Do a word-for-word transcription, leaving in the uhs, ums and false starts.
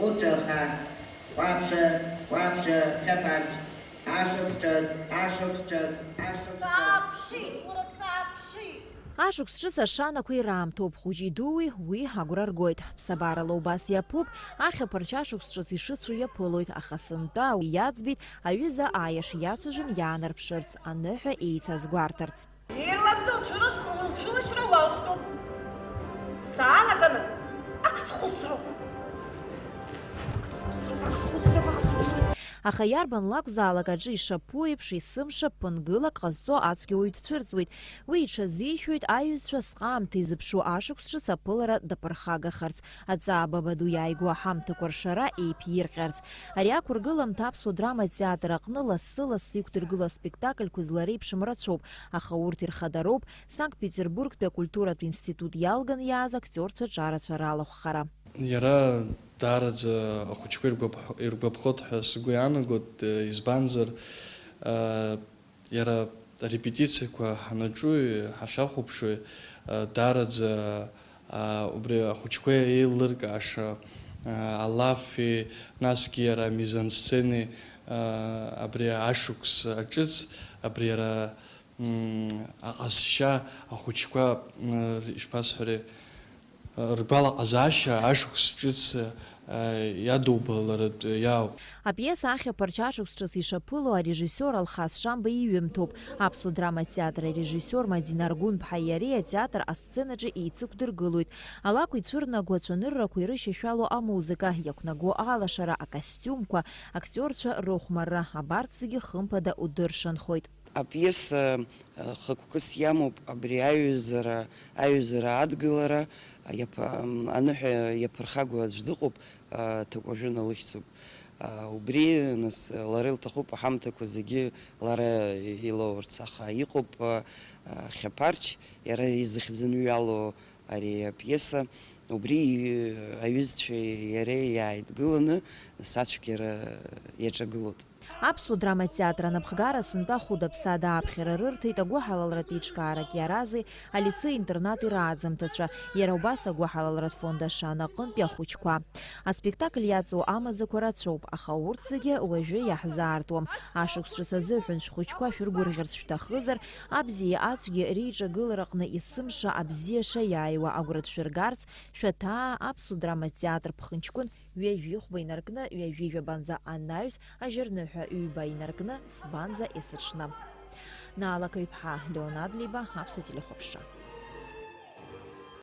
Уҿаха, уаԥшы, уаԥшы, хьаԥарч, ашықәс ҿыц, ашықәс ҿыц, ашықәс ҿыц. Сааԥшит, ура, сааԥшит! Ашықәс ҿыц ашанақәа ираамҭоуп, хәыҷи-дууи уи агәра ргоит. Ԥсабарала убас иаԥуп, ахьаԥарч ашықәс ҿыц ишыцәоу иаԥылоит, аха сынтәа уи иаӡбеит, аҩыза аиаш иацәажәон иаанарԥшырц, аныҳәа еицазгәарҭарц. Ирласны лцәырш-, лцәылашьра уалхтәуп. Саанаганы ак схәыцроуп. Ак схәыцроуп, ак схәыцроуп, ак схәыцроуп. Аха иарбан лакәзаалак аҿы ишаԥу еиԥш, есымша ԥынгылак ҟазҵо ацәгьа уаҩ дцәырҵуеит. Уи иҽазишәоит аиҩызцәа сҟаамҭа изыԥшу ашықәс ҿыц аԥылара даԥырхагахарц. Аҵаа баба ду иааигәоу аҳамҭақәа ршара еиԥирҟьарц. Ари ақәыргыламҭа Аԥсуа драматә театр аҟны лассы-лассы иқәдыргылоу аспектакльқәа злареиԥшым рацәоуп, аха урҭ ирхадароуп Санкт-Петербургтәи акультуратә институт иалган иааз актиорцәа ҿарацәа ралахәхара. Иара даараӡа ахәыҷқәа иргәаԥ-, иргәаԥхоит ҳәа сгәы иаанагоит, избанзар, а, Иара арепетициақәа ҳанаҿуи ҳахьахәаԥшуеи, а, даараӡа, а, убри ахәыҷқәа еилыркааша, а, алафи, насгьы иара амизансцени, а, абри ашықәс аҿыц, абри иара, м, аҟазшьа ахәыҷқәа, м, ишԥасҳәари, ргәалаҟазаашьа ашықәс ҿыц, а, иадубаларатә иаауп. Апиеса ахьаԥарч ашықәс ҿыц ишаԥыло арежиссиор Алхас Шамба иҩымҭоуп. Аԥсуа драматә театр арежиссиор Мадина Аргәынԥҳаи иареи атеатр асценаҿы еицықәдыргылоит. Алакә ицәырнаго ацәаныррақәа ирышьашәало амузыка, иақәнаго алашара, акостиумқәа, актиорцәа рыхәмарра, абарҭ зегьы хымԥада удыршанхоит. Апиеса, а, хықәкыс иамоуп абри аҩызара, аҩызара адгылара, а, иаԥ-, ам, аныҳәа иаԥырхагоу аӡә дыҟоуп, а, ҭакәажәы налыхьӡуп. А, убри, нас, лара илҭахуп аҳамҭақәа зегьы лара илоурц, аха иҟоуп, а, а, Хьаԥарч, иара изыхьӡынҩало ари апиеса, убри, а, аҩызцәеи иареи иааидгыланы, нас, ацәгьара иаҿагылоит. Аԥсуа драматә театр анапхгара сынтәа хәыда-ԥсада аԥхьара рырҭеит агәыҳалалратә еиҿкаарак иарази алицеи-интернати рааӡамҭацәа, иара убас агәыҳалалратә фонд Ашана аҟынтәи ахәыҷқәа. Аспектакль иаҵоу амаӡақәа рацәоуп, аха урҭ зегьы уажәы иаҳзаартуам. Ашықәс ҿыц азыҳәан шәхәыҷқәа шәыргәырӷьарц шәҭахызар, абзиеи ацәгьеи реиҿагылараҟны есымша абзиаша иааиуа агәра дшәыргарц, шәаҭаа Аԥсуа драматә театр Ԥхынҷкәын ҩажәи хәба инаркны ҩажәи жәабанӡа анаҩс, ажьырныҳәа ҩба инаркны фбанӡа есыҽны. Наала Каҩԥҳа, Леонард Либа, Аԥсуа телехәаԥшра.